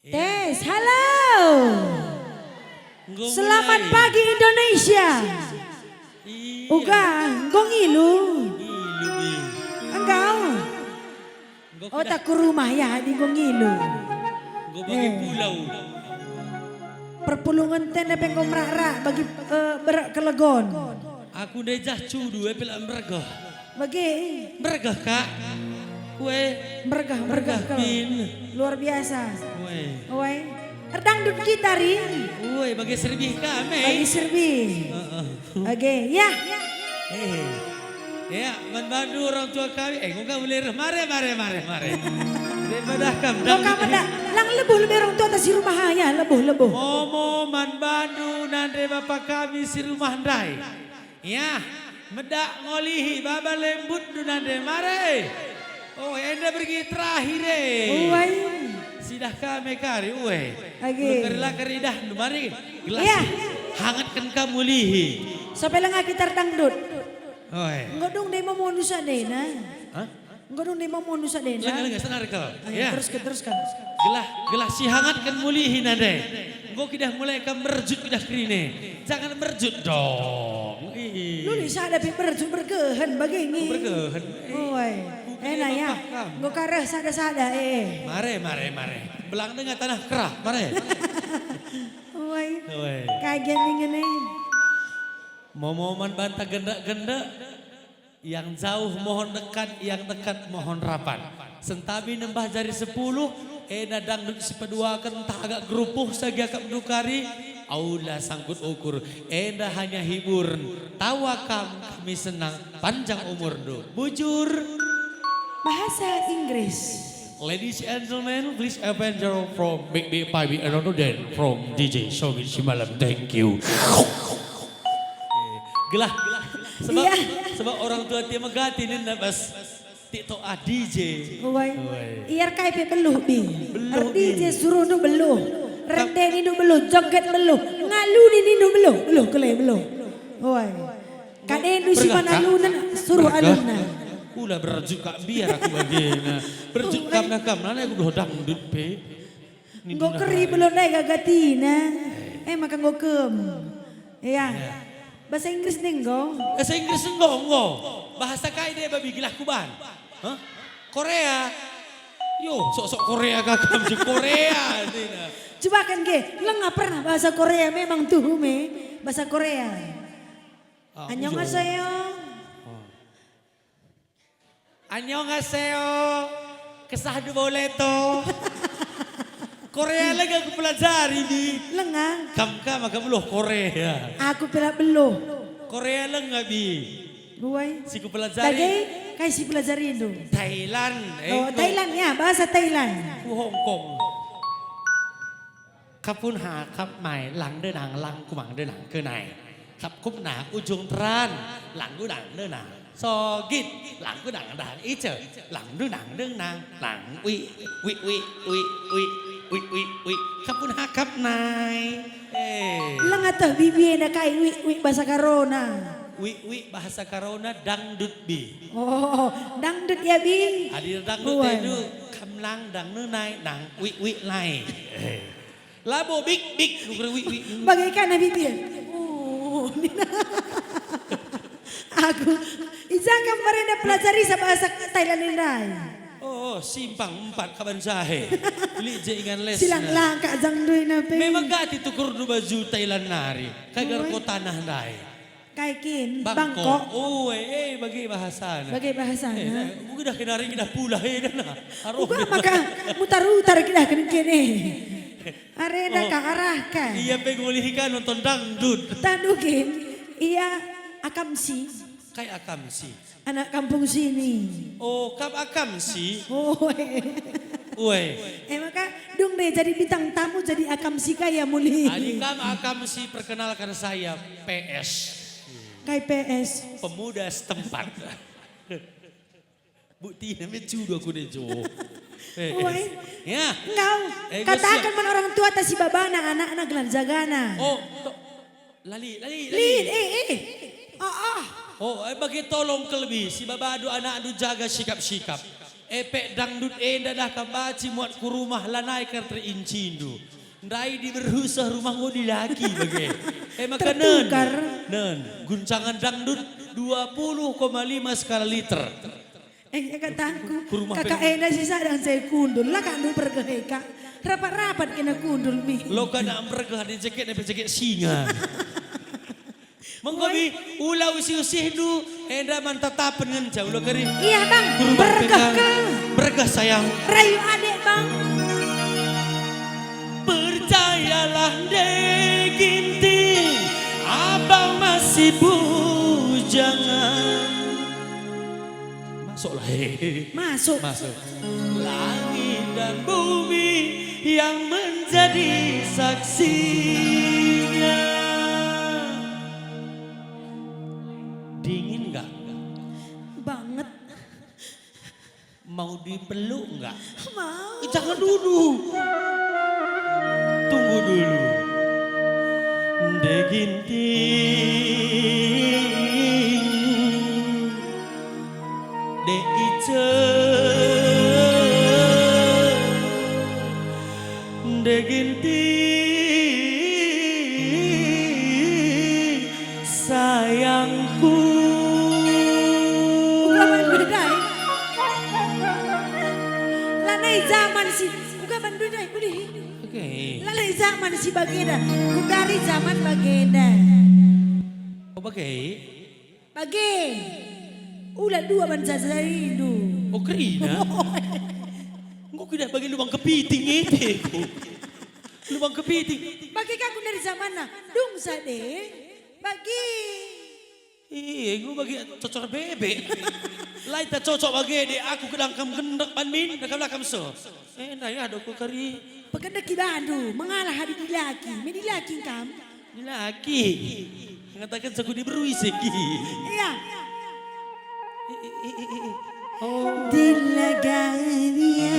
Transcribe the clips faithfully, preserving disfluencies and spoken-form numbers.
Tes, halo. Enggo Selamat mulai. Pagi Indonesia. Iya. Uga, enggo ngilu. Ngilu, Mi. Enggau. Enggo Oh, kudah. Tak ku rumah ya, adi enggo ngilu. Enggo bagi Eh. pulau. Perpulungen tenda pe enggo merak-rak bagi, eh, berak kelegon. Aku ndai jah cudu, eh, pelak mergeh. Bage. Mergeh, Kak. Kue. Mergeh, mergeh Mergeh, kal. Pin. Luar biasa. Kue. Woi. Erdangdut kita, Rin. Woi, bage serbih kami. Bagi serbi. Heeh. Oke, ya. Eh. Ya, man bandu orang tua kami. Eh, enggo ka mulai reh. Mare, mare, mare, mare. Daripada kam Enggo ka dangdut. Meda. Lang lebuh lebe orang tua ta si rumah, ya, lebuh, lebuh. Momo, man bandu, nande bapa kami si rumah ndai. Yah, medak ngolihi baba lembutndu nande mare. Oh, enda bergi terakhir e. Uai. Sidah kami kari, ue. Age. Kari la kari idahndu, mari. Gelas Iya. Hangatken kam ulihi. Sampai lengah kita erdangdut. Oi. Enggo dung dai momondu sadena. Hah? Enggo dung dai momondu sadena. Lenga, lenga, senar kal. Ayo, Ya. teruskan, teruskan. Gelah, gelah sihangatken mulihi nande. Enggo kidah mulai kam merjut kidah kerine. Jangan merjut dong. Ih. Lu ni sada pe merjut bergehen bage nge. Bergehen. Oi. Bukan Ena dia ya. Bapak kam. Enggo kareh sada-sada, eh. Mare, mare, mare. Belang denga tanah kerah, mare. Oi. Oi. Kaget nih ngene. Momo man banta gendek-gendek. Yang jauh mohon dekat, yang dekat mohon rapat. Sentabi nembah jari sepuluh, enda dangdut sipeduaken ntah agak gerupuh sagi akapndu kari, aula sangkut ukur, enda hanya hiburen. Tawa kam, kami senang, panjang umurndu. Bujur. Bahasa Inggris. Ladies and gentlemen, please open your from Big Big Pabi Anonoden from D J Sogit Simalam. Thank you. Gelah, sebab, Iya. sebab orang tua tia megati nina bas TikTok, ah, D J. Uai. Uai. Iar kai pe beluh, Bi. Beluh, Er D J Bi. Suruh nu beluh. Rende nindu beluh, joget beluh. Ngalu ni nindu beluh. Beluh, kele beluh. Uai. Kade ndu si Bergah, mana Kak? Aluna, suruh Bergah. Aluna. Ula berjuk kak biar aku bagena. Berjuk Uai. Kam nah kam, nana aku beluh dangdut pe. Enggo keri belum dai gagatina. Eh, maka enggo kem. Iya. Iya. Bahasa Inggris nih enggo. Bahasa Inggris enggo, enggo. Bahasa kai deh, babi, gelah kuban? Hah? Korea. Yo, sok-sok Korea kakam je Korea, tina. Coba kan ge, lengah pernah bahasa Korea memang tuh, me. Bahasa Korea. Ah, Annyeonghaseyo. Oh. Annyeonghaseyo. Kesah du bole to. Korea lenga kupelajari, Bi. Lenga. Kam ka maka beluh Korea. Aku pela beluh. Korea lenga, Bi. Buai. Si kupelajari. Bage, kai si pelajarindu? Thailand. Eh, Oh, ku Thailand ya, bahasa Thailand. Ku Hong Kong. Kapun ha kap mai, lang denang, lang kumang denang kenai. Kap kupna ujung teran, lang gudang denang. Sogit, lang gudang dang ice, lang dunang denang, lang wi, wi, wi, wi, wi, wi, wi, wi. Kapun ha kap nai. Eh. Lenga teh bibi enda kai wi, wi bahasa Karona. Wi, wi bahasa Karona dangdut, Bi. Oh, dangdut ya, Bi. Adi dangdut Buai. Tedu, kam lang dang nenai, nang wi, wi lai. Eh. Labo bik, bik, ukur wi, wi. Bagaikan Nabi Ibrahim. Oh, nina. Aku, ija kam marenda pelajari sa bahasa Thailand ndai. Oh, oh, simpang empat kaban jahe. Beli je ingan les. Silang nah. Langkah jang doi nape. Memang gati tukurndu baju Thailand nari. Kagar Oh. Kota nah ndai. Kai kin, Bangkok. Bangkok. Oh, eh, eh, bagi bahasana. Bagi bahasana. Eh, nah, udah kenari kita pula, eh, dah nah. Aroh Uga dia. Maka mutar-utar kita kene-kene. Arena Oh. Ka arah ka. Iya pe ngulihi ka nonton dangdut. Tandu kin, iya akamsi. Kai akamsi? Anak kampung sini. Oh, kap akamsi? Oh, eh. Uwe. Eh, maka dung deh jadi bintang tamu jadi akamsi kaya muli. Adi kam akamsi, perkenalkan saya P S. Kai P S? Pemuda setempat. Bukti namanya cudo aku deh, Jo. P S. Uwe. Ya. Engkau Eh, katakan Gus, ya. Man orang tua ta si babana, anak-anak gelar jagana. Oh, to-, lali, lali, lali. Lin, eh, eh. Ah, ah. Oh, eh, bagi tolong kelebi, si babadu anakndu jaga sikap-sikap. Epek dangdut enda dah kam banci muat ku rumah, lanai kal terincindu. Ndai diberu seh rumah enggo dilaki bage. E maka nen, Tertukar. Nen, guncangan dangdut dua puluh koma lima skala liter. Eh, e katangku, Ku rumah kakak pen- enda si sadang saya kundul, la kak ndu pergeh e, kak. Rapat-rapat kena kundul mi. Lo kana mpergeh adi jeket, adi jeket singa. Mengko mi, ula usih-usihndu, enda man tatapen ngenca, ula kari. Iya, Bang. Ku rumah Berkah pen- ke. Berkah sayang. Rayu adek, Bang. Percayalah, Ndai Ginting, abang masih bujangan. Masuklah, he. Masuk. Masuk. Langit dan bumi yang menjadi saksinya. Dingin nggak? Banget. Mau dipeluk nggak? Mau. Eh, jangan dulu. Tunggu dulu. Ndai Ginting, Dek Ice, Ndai Ginting, sayangku. Uga bandu ndai. Lanai zaman si, uga bandu ndai, ulih. Oke. Lanai zaman si bagenda, kundari zaman bagenda. Oh, bage. Bage. Ula dua ban jajaindu. Oh, kerina. Enggo kuidah bage lubang kepiting ete ku. Lubang kepiting. Bage ka kundari zamanna. Dung sade. Bage. Iya, enggo bage cocor bebek. Lai ta cocok bage, dek, aku kedang kam gendek ban min, dah kam la kam so. Eh, ndai ado ku kari. Pegendek ibandu, mengalah adi dilaki, me dilaki kam. Dilaki. Ngataken saku diberui segi. Iya. Eh, eh, eh, eh, eh. Oh. Dilaganya.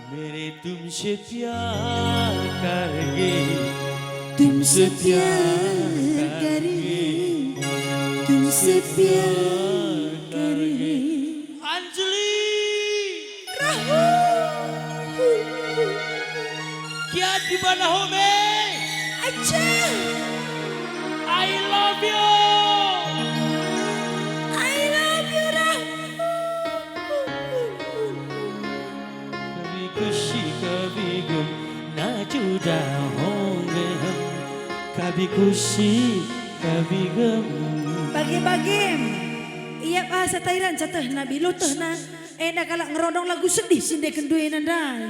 मेरे तुमसे प्यार करेंगे, तुमसे प्यार करेंगे, तुमसे प्यार करेंगे। Anjali! Rahul! Kiat di mana, Home? Aceh! I love you! I love you, Rahul! Kabhi khushi kabhi gum na juda honge hum. Kabhi khushi kabhi gum. Bage-bage. Ia bahasa Thailand catehna, bilutehna. Enda kalak ngerondong lagu sedih si ndeken duena ndai.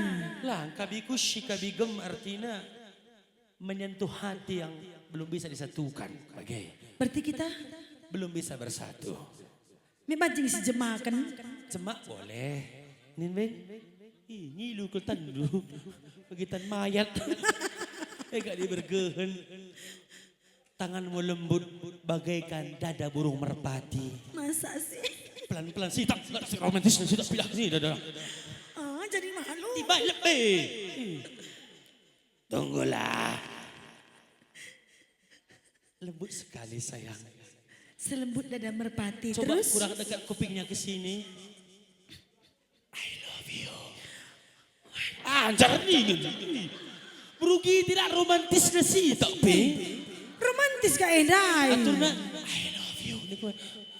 Lah, kabhi khushi kabhi gum artina menyentuh hati yang belum bisa disatukan. Bage. Berarti kita belum bisa bersatu. Me banci sijemaken. Jemak boleh. Nin, Beng? Ih, ngilu kal tanndu. Bagi tan mayat. Eh, gak dibergehen. Tanganmu lembut bagaikan dada burung merpati. Masa sih? Pelan-pelan sih, tak, tak, si romantis sih, tak pilah sih, dada. Ah, jadi malu. Tiba lebih. Tunggulah. Lembut sekali, sayang. Selembut dada merpati. Coba terus? Kurang dekat kupingnya ke sini. I love you. Ah, anjar nih. Berugi tidak romantis nasi, tapi. Romantis gak endai? Aturna, I love you. Ini kue.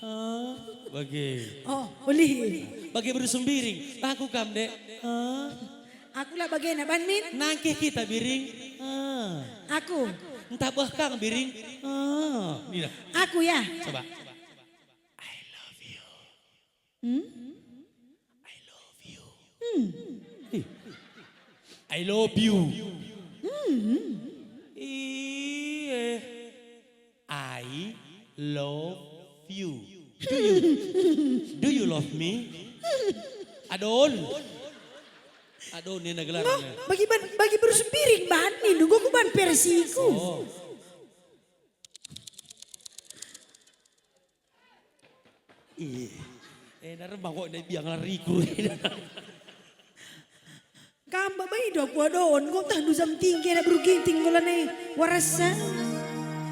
Ah, bage. Oh, ulih. Bage beru sembiring. Aku kam, Dek. Ah. Aku lah bagena, ban min? Nangkih kita, Biring. Ah. Aku. Entah bah kang, Biring. Ah. Nina. Aku ya. Coba. I love you. Hmm? I love you. Hmm. Eh. I love you. Hmm. Iya. I love you. Do you, do you love me? Adon. Adon nina gelarna. Bagi ban, bagi beru sembiring ban nindu, enggo ku ban versiku. Oh. Ih. Eh, narem kok naik biang lariku. Kam baba ido aku adon, kok tah duzam tinggi anak beru Ginting kok lanai warasa.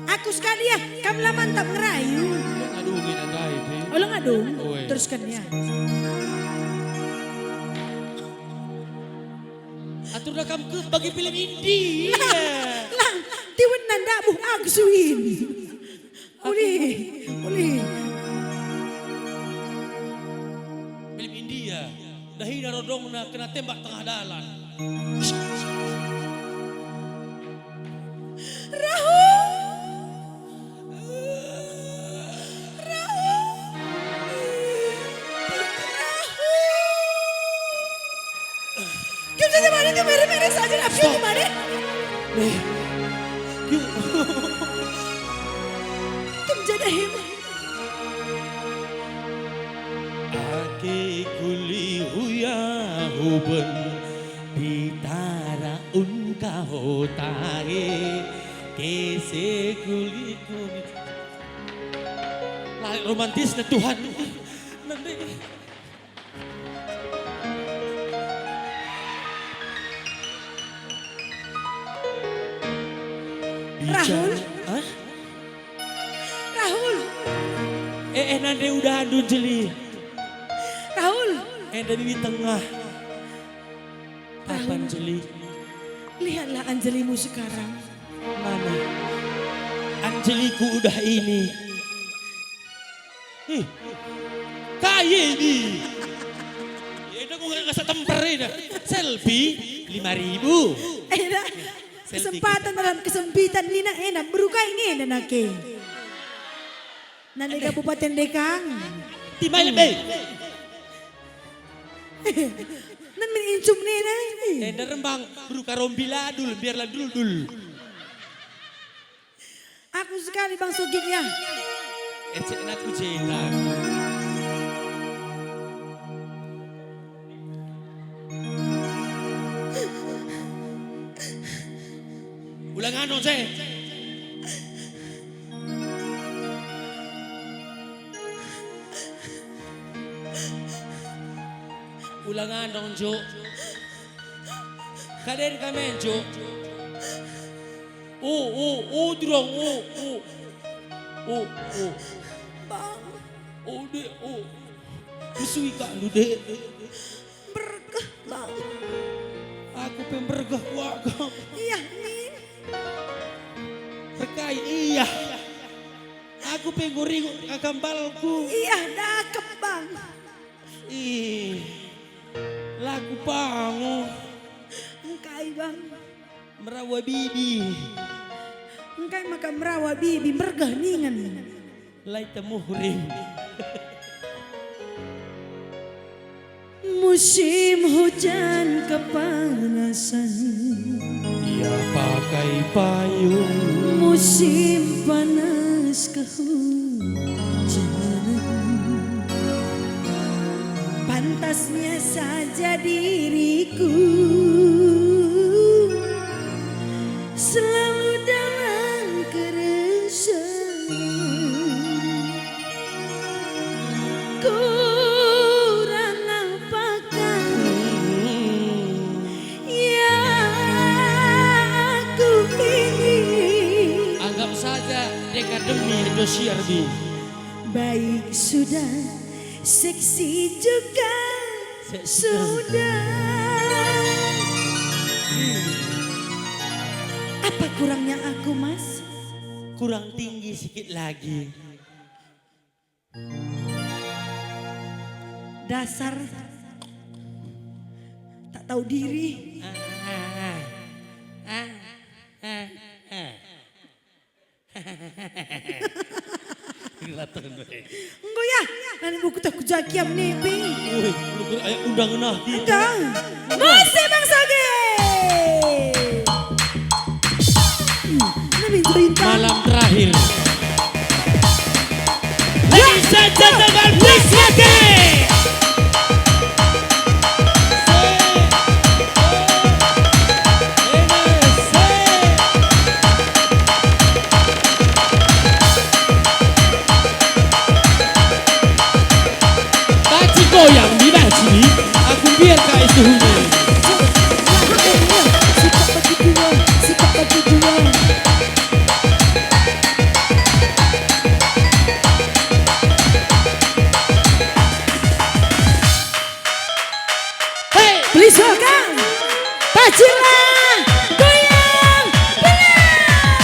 Aku sekali ya, kam la mantap ngerayu. Aduh, Oi, nadai pe. Ulang adung. Oi. Teruskan ya. Aturna kam ke bagi film India. Lang, lang, tiwen nanda buh aku suin. Uli, uli. Film India. Dahina rodongna kena tembak tengah dalan. Rahul! Rahul! Rahul! Kim saja mane, kim mere-mere saja, Rahul, kim mane? Eh, yuk. Kim jadi him. Ake kuli huya huben, pitara unka hotahe, kese kuli kumi. Lalek romantisna Tuhan. Nande. Rahul? Hah? Rahul. Eh, eh, nande udahndu, Jeli. Rahul. Enda bibi tengah. Apa, Rahul. Anjeli? Lihatlah Anjelimu sekarang. Mana? Anjeliku udah ini. Ih, kai ini? Ya, enda ku ngerasa temper ini. Selfie lima ribu. Eh, dah. Selfie kesempatan kita. Dalam kesempitan nina enda, berukai nge enda nake. Nande Kabupaten Dekang. Timai lebe. Nan min incum nina. Enda rembang beru karombi ladul, biarlah dul-dul. Aku sekali Bang Sugik ya. Eh, cek nak ku cek nak. Ulang anu, cek. Ulang andong, Juk. Kaden kamen, Juk. Oh, oh, oh, durung, oh, oh. Oh, oh. Bang. Oh, Dek, oh. Mesui kak lu, Dek. Mbergeh, Bang. Aku pe mbergeh, wah, Kak. Iya, Nin. Perkai, iya. Aku pe nggo ringut kakambalku. Iya, dakep, Bang. Ih, la kupangu. Engkai, Bang? Merawa bibi. Engkai maka merawa bibi, mbergeh ningen. Lai temuhrim. Musim hujan kepanasan. Ia pakai payung. Musim panas kehujanan. Pantasnya saja diriku selalu dalam keresahan. Kurang apakah yang aku ini? Anggap saja Dekademi Indosiar, Bi. Baik sudah, seksi juga. Seksi. Sudah. Hmm. Apa kurangnya aku, Mas? Kurang tinggi sikit lagi. Dasar tak tahu diri. Ah, ah, ah. Ah, ah, ah. Enggo ya, nani buku tak kujakiam nepe. Woi, lu kira ayak undang nah kita. Enggak. Masih Bang Sage. Lebih join kan? Malam terakhir. Ladies and gentlemen, please welcome. Banci goyang, banci. Aku mbiar ka es suhunya. Acila, goyang, belah.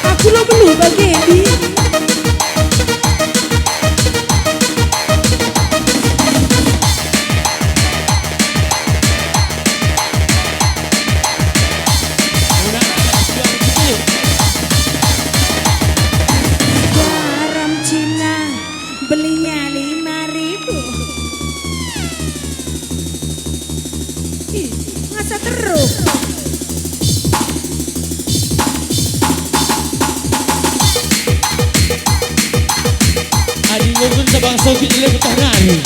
Aku lo beluh bage, Bi. Garam Cina belinya lima ribu. Ih, ngasa terus. Adi ngurun tabang sogit le betah nari.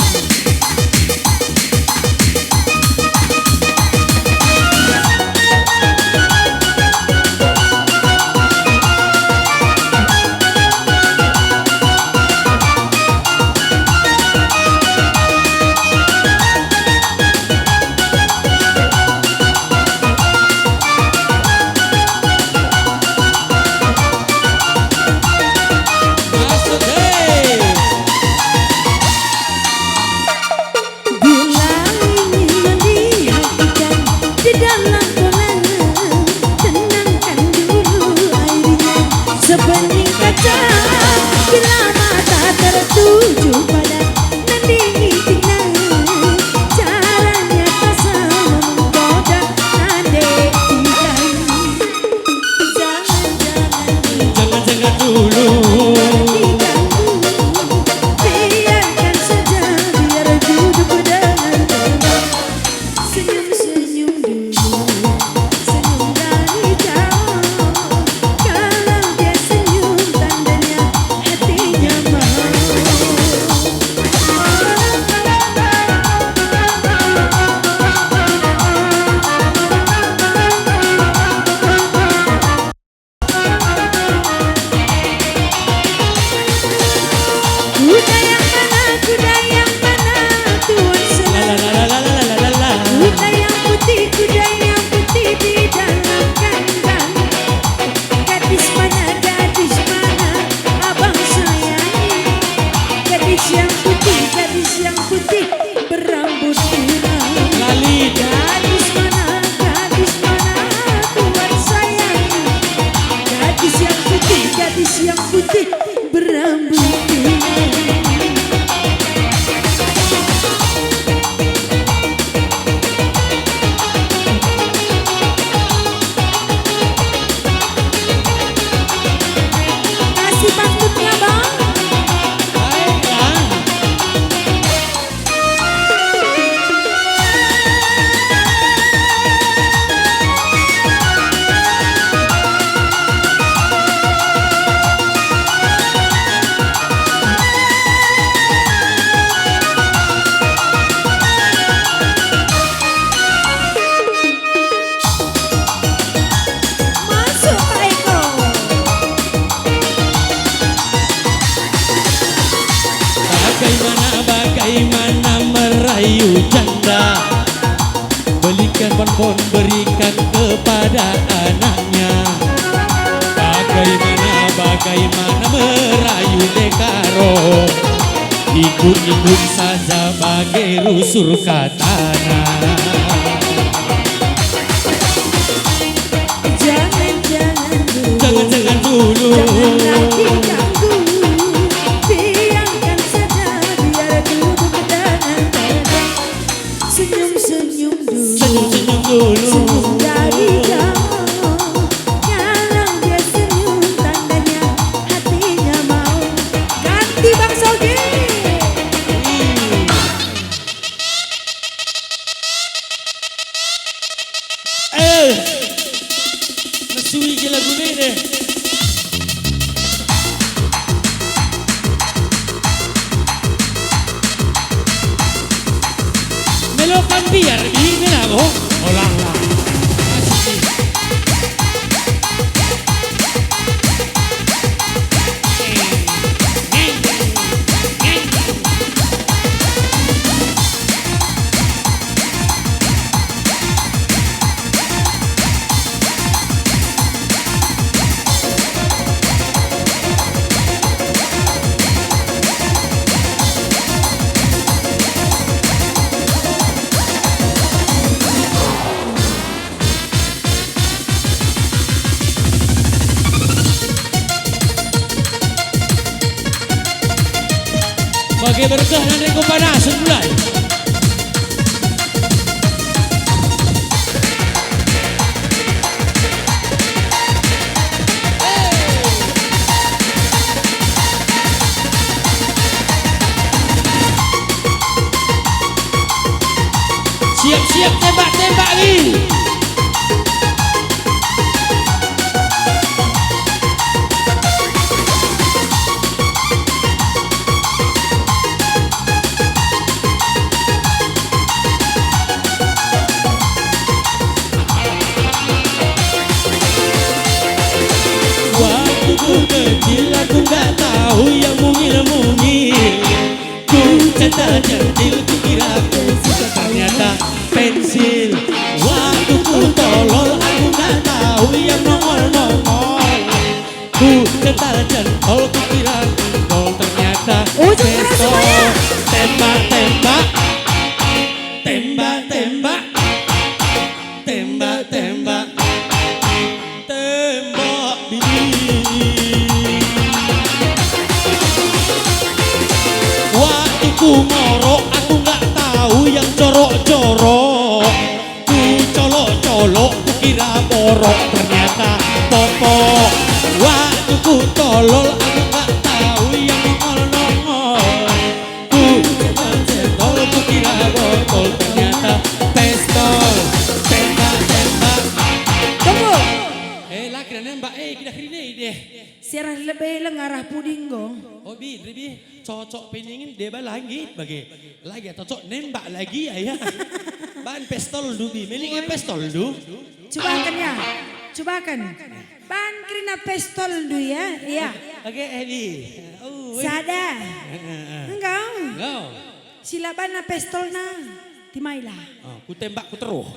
Bila ingin melihat ikan di dalam kolam, tenangkan dulu airnya sebening kaca. Bila mata tertuju pada nandingi tina, caranya tak sama menggoda nande ikan. Jangan-jangan dulu. Jangan-jangan dulu. Perhatikan dulu. Biarkan saja, biar duduk dengan tenang. Senyum-senyum dulu. Senyum dari jauh. Kalau dia senyum, tandanya hatinya mau. Kuda yang mana, kuda yang mana, Tuan Selamat? Kuda yang putih, kuda yang putih di dalam kandang. Gadis mana, gadis mana, abang sayang? Gadis yang putih, gadis yang putih, berambut pirang. Lali. Gadis mana, gadis mana, Tuan sayang? Gadis yang putih, gadis yang putih, berambut pirang. Kasih pantun ya, Bang. Baiklah. Masuk, Pak Eko. Bagaimana, bagaimana merayu janda? Belikan bonbon, berikan kepada anaknya. Bagaimana, bagaimana merayu ndekaro? Ikut-ikut saja bage rusur katana. Jangan-jangan dulu. Jangan-jangan dulu. Jangan lagi ganggu. Biarkan saja, biar duduk dengan tenang. Senyum-senyum dulu. Senyum-senyum dulu. Senyum dari jauh. Kalau dia senyum, tandanya hatinya mau. Ganti, Bang Sogi. Eh, mesui ke lagu ni deh. Melokan biar di melago. Olah lah. Asik. Bage berkah nande ku panas mulai. Siap-siap tembak-tembak nih. Waktu ku kecil aku nggak tahu yang mungil-mungil. Ku centil-centil, ku kira pensil, ternyata pensil. Waktu ku tolol, aku nggak tahu yang nongol-nongol. Ku centil-centil, ku kira pentol, ternyata ujung keras pistol. Semuanya. Tembak-tembak, tembak-tembak, tembak-tembak. Tembak bibi. Waktu ku ngorok, aku nggak tahu yang jorok-jorok. Ku colok-colok, ku kira borok, ternyata popok. Waktu ku tolol, aku nggak tahu yang nongol-nongol. Ku centil-centil, ku kira botol, ternyata pistol. Tembak-tembak. Tunggu. Eh, la kira nembak, eh, kira kerina deh. Siarah lebe lenga arah pudi enggo. Oh, bi, dri, bi. Cocok peningin deba lagi bage. Lagi cocok nembak lagi ya, ya. Ban pistol du, bi. Mending ya pistol du. Cubakan ya. Cubakan. Ban kerina pistol du ya. Iya. Oke, eh, bi. Oh, weh. Sada. Enggau. Enggau. Sila banna pistolna. Timailah. Oh, ku tembak ku teruh.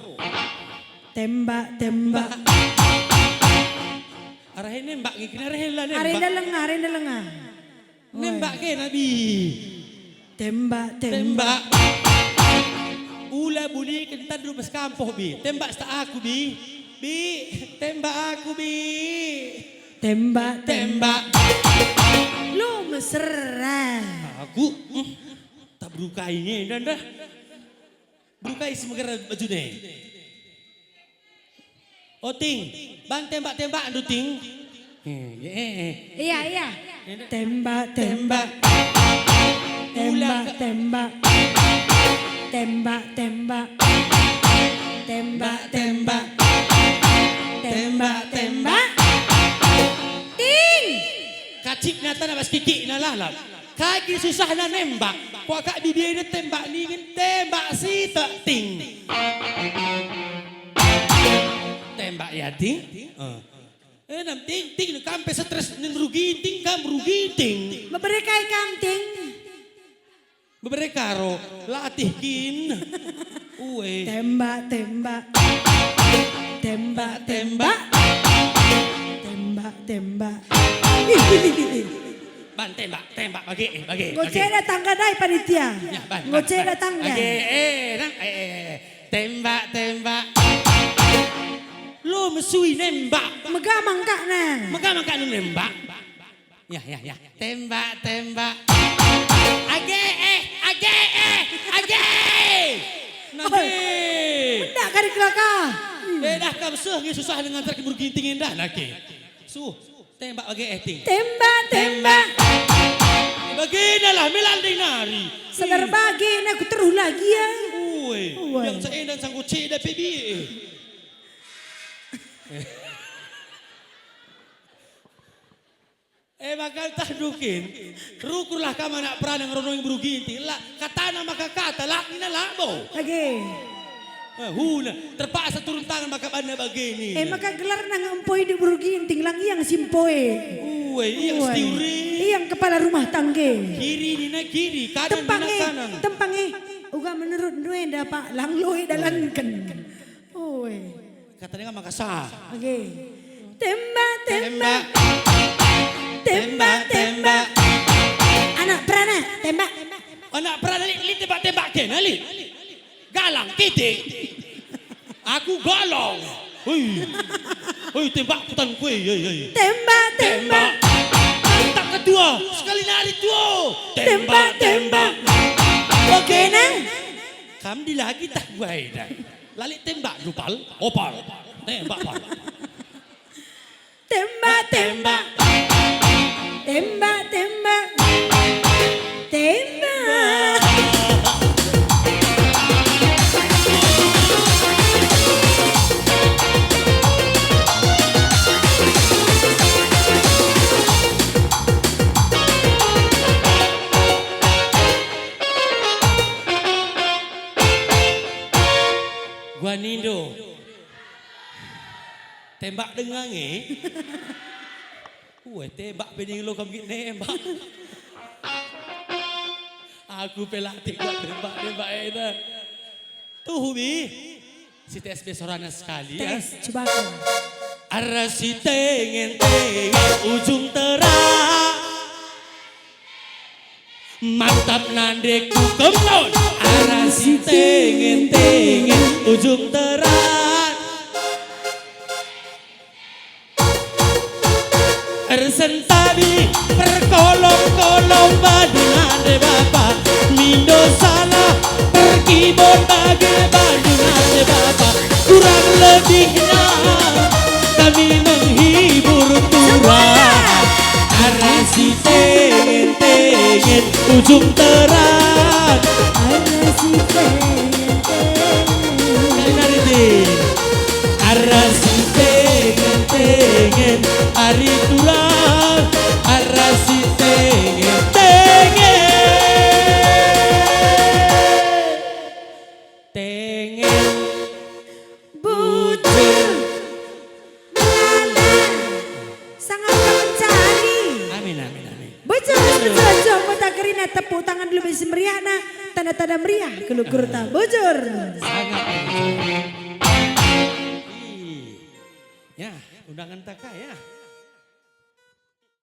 Tembak, tembak. Arah nembak ngikin, arah la nembak. Arenda lenga, arenda lenga. Nembak ke, Nabi. Tembak, tembak. Tembak. Ula buniken tadu bas kampoh, Bi. Tembak seta aku, Bi. Bi, tembak aku, Bi. Tembak, tembak. Tembak. Lu mesra. Aku, mm, tak berukai nge, nda, nda. Berukai si meger bajune. Oh, Ting, ban tembak-tembak ndu, Ting. Eh, eh, eh. Iya, iya. Tembak, tembak. Tembak, tembak. Tembak, tembak. Tembak, tembak. Tembak, tembak. Ting! Kacipna tanah bas kikikna lalap. Kai kin susahna nembak? Kuakap bibina tembak ningen tembak sitek, Ting. Tembak ya, Ting. Eh. Eh, nam, Ting, Ting, kam pe stres nin merugi, Ting, kam merugi, Ting. Mebere kai kam, Ting? Mebere karo latih kin. Ue. Tembak, tembak. Tembak, tembak. Tembak, tembak. Ban tembak, tembak bage, eh, bage, bage. Enggo ceda tangga ndai panitia. Ya, ban, enggo ceda tangga. Bage, eh, nah, eh, eh, eh. Tembak, tembak. Lo mesui nembak. Mega mangkakna. Mega mangkakna nembak. Ya, ya, ya. Tembak, tembak. Age, eh, age, eh, age. Nanti. Oi, mendak kari kelaka. Eh, dah kam seh nge susah dengan terakhir Ginting endah nake. Suh, tembak bage, eh, Ting. Tembak, tembak. Bagina lah, melandai nari. Segar bagina, aku teruh lagi, ya. Ue, ue. Yang seenda sanggup ceda pe bie. Eh, maka tah dukin. Rukurlah kam anak perana ngeronoi Beru Ginting. La, katana maka kata, la nina labo. Age. Eh, huna, terpaksa turun tangan maka banna bage nina. Eh, maka gelarna nge empoi di Beru Ginting, lang ia nge si empoi. Ue, ia nge si tiure. Ia nge kepala rumah tangga. Kiri nina kiri, kanan nina kanan. Tempange, tempange. Uga menurut ndu enda, Pak, lang loi dalanken. Ue. Katanya kan maka sah. Oke. Tembak, tembak. Tembak, tembak. Anak perana, tembak. Anak perana lit, lit tembak-tembak kena lit. Galang, kitik. Aku galang. Hei. Hei, tembak kutan kue. Hei, hei. Tembak, tembak. Mantap ketua. Sekali nari tua. Tembak, tembak. Oke, nang. Kam dilagi tah buai, nang. Lali tembak, dupal, opal. Tembak, pal. Tembak, tembak. Tembak, tembak. Tembak. Guanindo. Tembak denga nge. Ue, tembak pe ning lo kam git nembak. Aku pe latih buat tembak-tembak enda. Tuhu mi. Si tes be sorana sekali ya. Tes, coba aku. Arah si tengen-tengen ujung terang. Mantap nande ku kempon, arah si tengen-tengen ujung terang. Ersentadi perkolong-kolong baju nande bapa, mindo salah perkibon bage baju nande bapa. Kurang lebihna kami menghibur turang. Arah si tengen-tengen ujung terang. Arah si tengen-tengen. Kali nari, Din. Arah si tengen-tengen ari turang. Arah si tengen-tengen. Tengen. Bujur. Melala. Sangat mencari. Amin, amin, amin. Bujur, bujur, bujur. Mutakerina tepuk tangan dulu bagi si meriahna. Tanda-tanda meriah, kelu kurta. Bujur. Sangat bujur. Ih. Ya, undangan taka ya.